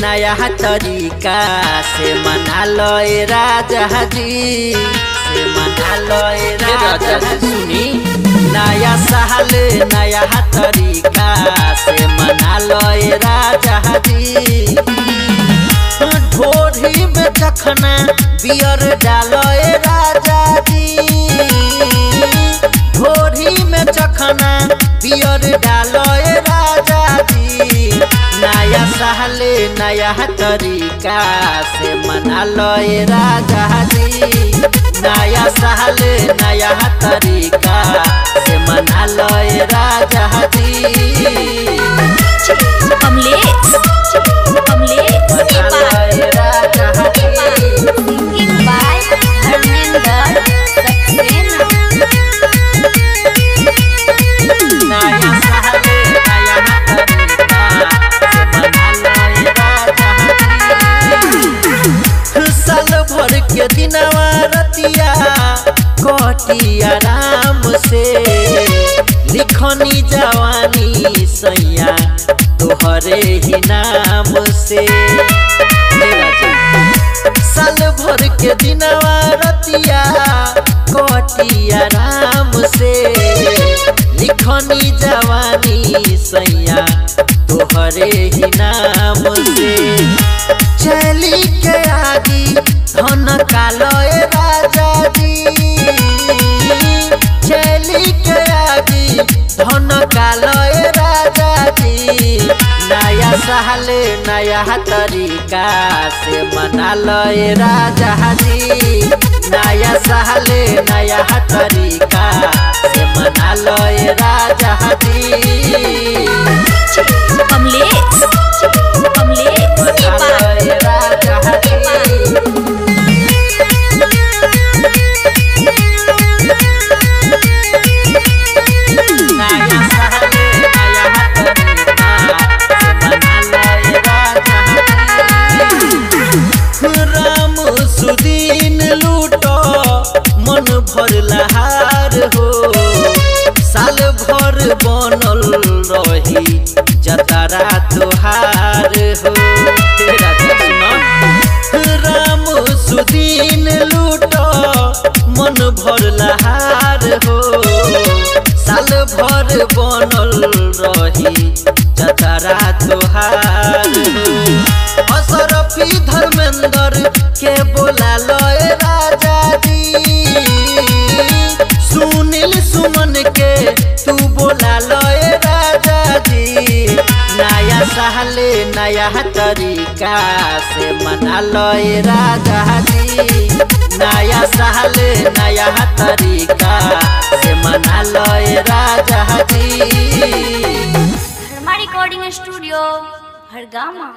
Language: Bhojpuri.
नया तरीका से मना लो राजा जी, से मना लो राजा जी। सुनी नया साल नया तरीका से मना लो राजा जी। ढोरी में चखना बियर डालो राजा जी, ढोरी में चखना बियर डालो राजा जी। नया साल नया तरीका से मना लो राजा जी, नया साल नया तरीका से मना लो राजा जी। कमलेश कमलेश राजा जी। Singing by Dharmendra Saxena. नया साल नया तरीका से मना लो राजा जी। साल भर के दिनवा रतिया कटी आराम से, लिखनी जवानी सैया तोहरे ही नाम से। साल भर के दिनवा रतिया कटी आराम से, लिखनी जवानी सैया तोहरे ही नाम से। चली के आगी धन कालो राजा जी, चली के आगी धन कालो राजा जी। नया साल नया तरीका से मना लो राजा जी, नया साल नया तरीका से मना लो राजा जी। कमलेश कमलेश मना लो राजा जी। नया साल नया तरीका से मना लो राजा जी। राम सुदीन लूटो मन भर लहार हो, साल भर बनल रही जतरा तोहार हो। राम सुदीन लूटो मन भर लहार हो, साल भर बनल रही जतरा तोहार हो। असरफी धर्मेंद्र के बोला लो राजा जी, सुनील सुमन के तू बोला लो राजा जी। नया साल नया तरीका से मना लो राजा जी, नया साल नया तरीका से मना लो राजा जी। धर्मा रिकॉर्डिंग स्टूडियो हरगामा।